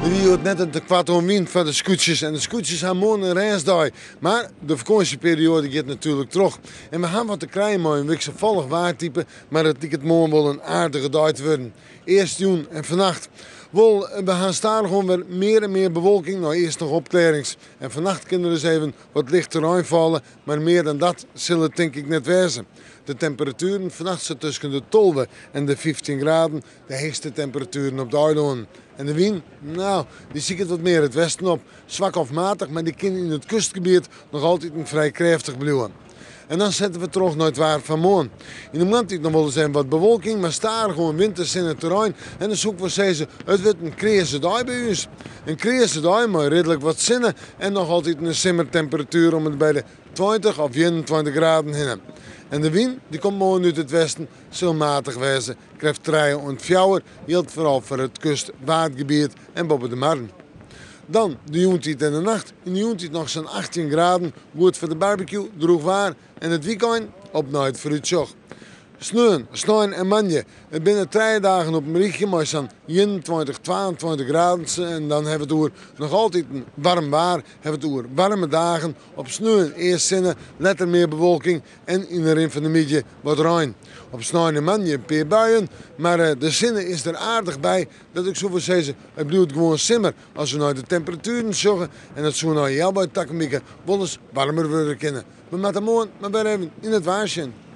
Der wie hjoed net in tekoart oan wyn foar de skûtsjes en de skûtsjes ha moarn in rêstdei. Mar de fakânsjeperioade giet natuerlik troch en we ha wat te krijen mei in wikselfallich waartype, mar it liket moarn wol in aardige dei te wurden. Earst jûn en fannacht. Wol, we ha stadichoan wer mear en mear bewolking, nei earst noch opklearrings. En fannacht kin der dus even wat lichte rein falle, mar mear dan dat sil it tink ik net wêze. De temperatueren fannacht sa tusken de 12 en de 15 graden, de heechste temperatueren op de eilânen. En de wyn? Nou, dy siket wat mear it westen op. Swak of matich, mar dy kin yn it kustgebiet noch altiten frij krêftich bliuwe. En dan sette we troch nei it waar fan moarn. Yn de moarntiid noch wolris even wat bewolking, mar stadichoan wint de sinne terrein en dan soe ik wol sizze, it wurdt in kreaze dei by ús. In kreaze dei mei ridlik wat sinne en noch altiten in simmertemperatuer om en by de 20 of 21 graden hinne. En de wyn, dy komt moarn út it westen, sil matich wêze, krêft trije oant fjouwer, jildt foaral foar it kust-Waadgebiet en boppe de marren. Dan de jûntiid en de nacht. Yn de jûntiid noch sa'n 18 graden, goed foar de barbecue, drûch waar en it wykein op nei it foarútsjoch. Sneon, snein en moandei. It binne trije dagen op in rychje mei sa'n 21, 22 graden en dan hawwe we it oer noch altiten waarm waar, hawwe we it oer waarme dagen. Op sneon earst sinne, letter mear bewolking en yn de rin fan de middei wat rein. Op snein en moandei in pear buien, mar de sinne is der aardich by dat ik soe wol sizze, it bliuwt gewoan simmer as we nei de temperatueren sjogge en it soe nei healwei takom wike wolris waarmer wurde kinne. We moatte moarn mar wer even yn it waar sjen.